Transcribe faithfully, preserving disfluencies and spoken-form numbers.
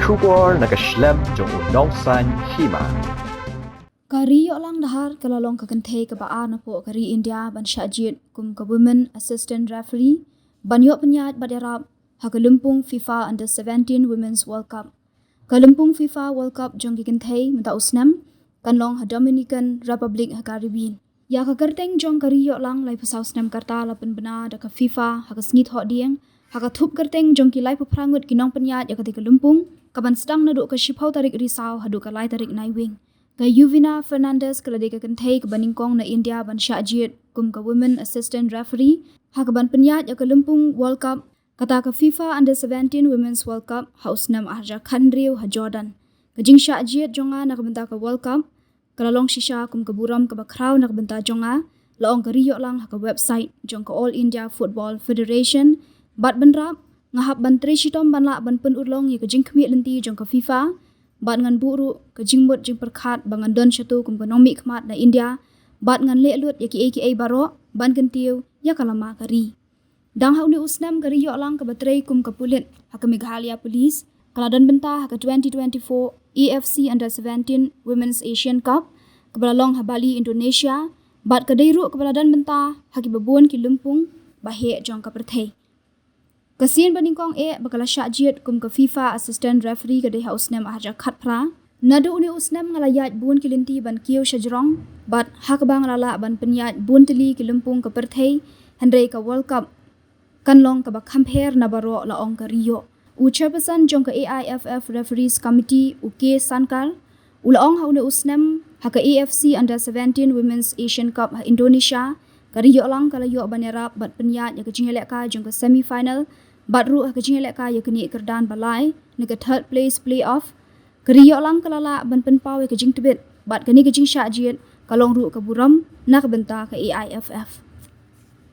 Khubor na ka shlem jong u nongsaiñ hima. Ka Ri Ïohlang Dhar ka la long ka kynthei kaba ar napoh ka ri India ban shah jied kum ka Women Assistant Referee ban ïoh pynïaid bad ïarap ha ka lympung FIFA Under seventeen Women's World Cup. Ka lympung FIFA World Cup jong ki kynthei mynta u snem kan long ha Dominican Republic ha Caribbean. Ïa ka kyrteng jong ka Ri Ïohlang laiphew saw snem ka rta la pynbna da ka FIFA ha ka sngi Thohdieng ha ka thup kyrteng jong ki laiphew phra ngut ki nongpynïaid ïa katei ka lympung, kaban sdang naduh ka shiphew tarik Risaw haduh ka lai tarik Naiwieng. Ka Yuvina Fernandez ka la dei ka kynthei kaba nyngkong na India ban shah jied kum ka Women Assistant Referee ha kaban pynïaid ïa ka lympung World Cup, kata ka FIFA Under seventeen Women's World Cup ha u snem ar hajar khathynriew ha Jordan. Ka jingshah jied jong nga na ka bynta ka World Cup ka la long shisha kum ka burom kaba khraw na ka bynta jong nga, la ong ka Ri Ïohlang ha ka website jong ka All India Football Federation. Bad bynrap, nga hap ban trei shitom ban lah ban pynurlong ïa ka jingkhmih lynti jong ka FIFA. Bad ngan buh ruh ka jingmut jingpyrkhat ba ngan don shato kum ka nongmihkhmat na India. Bad ngan leh lut ïa kiei kiei baroh ban kyntiew ïa ka lama ka ri. Dang ha une u snem ka Ri Ïohlang kaba trei kum ka pulit ha ka Meghalaya Police ka la don bynta ha ka twenty twenty-four A F C Under seventeen Women's Asian Cup kaba la long ha Bali, Indonesia, bad ka dei ruh kaba la don bynta ha kiba bun ki lympung ba heh jong ka pyrthei. Ka sien ba nyngkong eh ba ka la shah jied kum ka FIFA Assistant Referee ka dei ha u snem ar hajar khatphra. Naduh une u snem nga la ïaid bun ki lynti ban kiew shajrong, bad ha kaba nga la lah ban pynïaid bun tylli ki lympung ka pyrthei, hynrei ka World Cup kan long kaba kham pher na baroh, la ong ka Ri Ïoh. U chairperson jong ka A I F F Referees Committee, u K Sankar, u la ong ha une u snem ha ka A F C Under seventeen Women's Asian Cup ha Indonesia, ka Ri Ïohlang ka la ïoh ban ïarap bad pynïaid ïa ka jingïalehkai jong ka semi final, bad ruh ha ka jingïalehkai ïa kane ka kyrdan ba lai na ka third place playoff. Ka Ri Ïohlang ka la lah ban pynpaw ïa ka jingtbit bad kane ka jingshah jied ka long ruh ka burom na ka bynta ka A I F F.